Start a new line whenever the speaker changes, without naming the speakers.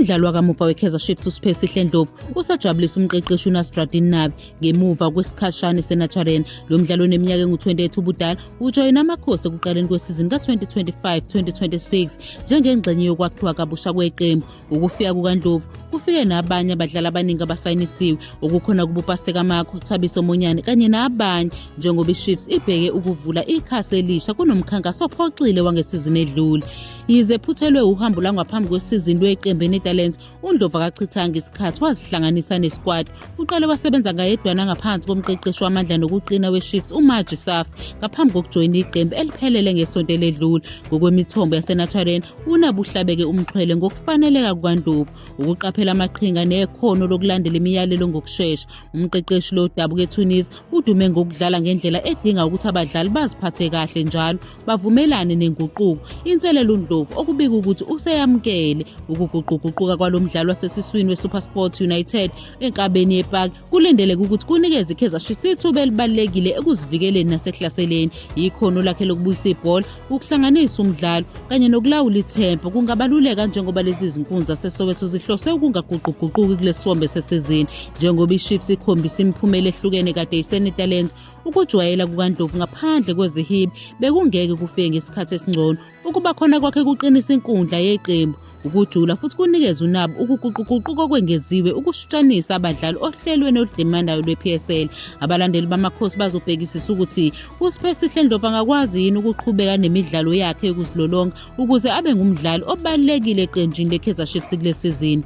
Umdlali wakamuva weKaizer Chiefs uSiphesihle Ndlovu usajabulisa umqeqeshi uNasruddin Nabi ngemuva kwesikhashana eseNaturena. Lo mdlali oneminyaka engu-28 ubudala ujoyina Amakhosi ekuqaleni kwesizini ka-2025-2026 njengengxenye yokwakhiwa kabusha kweqembu. Ukufika kukaNdlovu kufike nabanye abadlali abaningi abasayinisiwe okukhona kuboPaseka Mako, Thabiso Monyane kanye nabanye njengoba iChiefs ibheke ukuvula ikhasi elisha kunomkhankaso ophoxile wangesizini edlule. Yize ephuthelwe uhambo lwangaphambi kwesizini lweqembu eNetherlands, uNdlovu akachithanga isikhathi wazihlanganisa nesquad. Uqale wasebenza ngayedwana ngaphansi komqeqeshi wamandla nokuqina weChiefs uMaji Safi ngaphambi kokujoyina iqembu eliphelele ngesonto eledlule. Ngokwemithombo yaseNaturena, uNabi uhlabeke umxhwele ngokufaneleka kukaNdlovu, ukuqaphela amaqhinga nekhono lokulandela imiyalelo ngokushesha. Umqeqeshi lo odabuka eTunis udume ngokudlala ngendlela edinga ukuthi abadlali baziphathe kahle njalo bavumelane nenguquko. Inselelo uNdlovu okubika ukuthi useyamukele ukuguquguquka kwalo mdlali wasesiswini weSuperSport United enkabeni yepaki kulindeleke ukuthi kunikeze iKaizer Chiefs ithuba elibalulekile ekuzivikeleni nasekuhlaseleni. Ikhono lakhe lokubuyisa ibhola, ukuhlanganisa umdlalo kanye nokulawula ithempo kungabaluleka njengoba lezi zinkunzi zaseSoweto zihlose ukungaguquguquki kulesiwombe sesizini. Njengoba iChiefs ikhombisa imiphumela ehlukene kade iseNetherlands, ukujwayela kukaNdlovu ngaphandle kwezihibe bekungeke kufike ngesikhathi esingcono. Ukuba khona kwakhe kuqinisa inkundla yeqembu, ukujula futhi kunikeze uNabi ukuguquguquka okwengeziwe ukushintshanisa abadlali ohlelweni oludemandayo lwe-PSL. Abalandeli baMakhosi bazobhekisisa ukuthi uSiphesihle Ndlovu angakwazi yini ukuqhubeka nemidlalo yakhe yokuzilolonga ukuze abe ngumdlali obalulekile eqenjini leKaizer Chiefs kule sizini.